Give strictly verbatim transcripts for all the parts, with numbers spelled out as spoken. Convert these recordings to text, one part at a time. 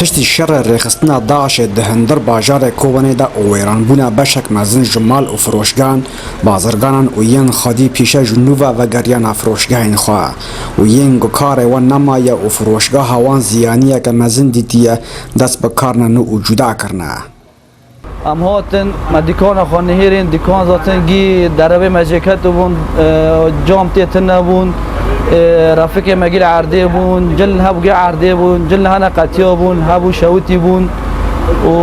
Piştî şerê rêxistina DAIŞê di hundir bajarê Kobanê de û wêranbûna beşek mezin ji mal û firoşgehan, bazirganan û yên xwedî pîşe ji nû ve vegeriyana firoşgehên xwe û yên ku karê wan nemaye û firoşgeha wan ziyaniyeke mezin dîtiye, dest bi karna nû û cuda kirine. Em hatin, me dîkana xwe nihêrîn, dîkan zaten gî derebê me jê ketibûn, e, cam tê tune bûn, e, refikê me gî li erdê bûn, cil hebû gî erdê bûn, cil hene qetiya bûn, hebû şewitî bûn. Û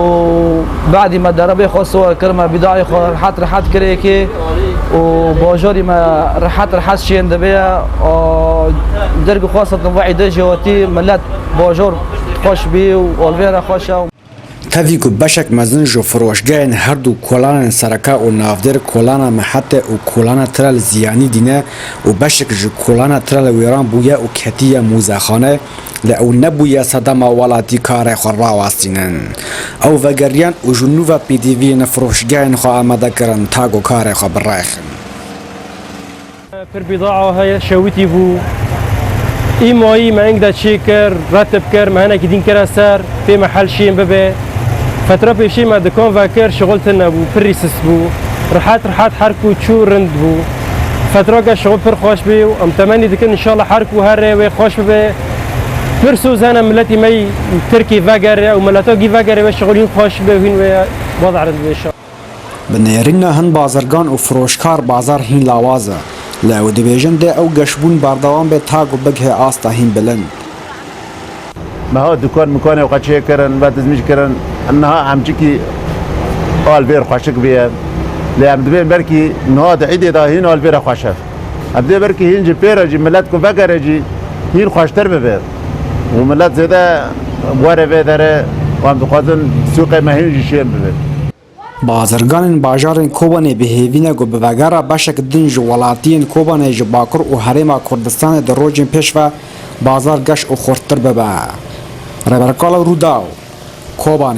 badî me derebê xwe siwe kir, me bîdayê xwe rehet rehet kirêkê û bajarî me rehet rehet şên dibe. A, derg xwe satin ve îde jêwatî, millet bajar xweş bî û olvê re xweş e. Tevî ku beşek mezin ji firoşgehên her du kolanên sereke û navdêr kolana Mehete û kolana Tirel ziyanî dîne û beşek ji kolana Tirel wêran bûye û ketiye mûzexane, lê ew nebûye sedema welatî karê xwe rawestînin. Ew vegeriyan û ji nû ve pêdiviyên firoşgehên xwe amade kirin ta ku karê xwe birêxin. Pir bîdaa heye, şewitî bû. Îmayî me ing de çê kir, retib kir, me hinekî din kire ser, pê me hel şên bibe. Fetra pêşî me dikan vekir, şixul tune bû, pir rîsist bû. Rehet rehet her ku çû rind bû. Fetrake şixul pir xweş bî û em temennî dikin înşallah her ku here wê xweş bibe. Pir soz hene miletî me yî Tirkî vegere û mileta gî vegere wê şixul hîn xweş bibe û hîn wê baz rind bibe înşallah. Bi nêrîna hin bazirgan û firoşkar bazar hîn lawaz e. Lê ew dibêjin dê ew geşbûn berdewam be ta ku bigihê asta hîn bilind. Me ha dukan mukanê xwe çêkirin, me dizmîş kirin. Niha em çikî alvêr xweşik bûye. Lê em dibên belkî niha di îdê de hîn alvêre xweş e. Em dê belkî hîn ji pê re jî milet ku vegere jî hîn xweştir bibe. Û milet zêde were vê derê û em dixwazin sûqê me hîn jî şên bibe. Bazirganên bajarên Kobanê bi hêvî ne ku bi vegera beşek din ji welatiyên Kobanê ji Bakur û Herêma Kurdistanê di rojên pêş ve bazar geş û xurttir bibe. Rêber Kalo, Rûdaw, Kobanê.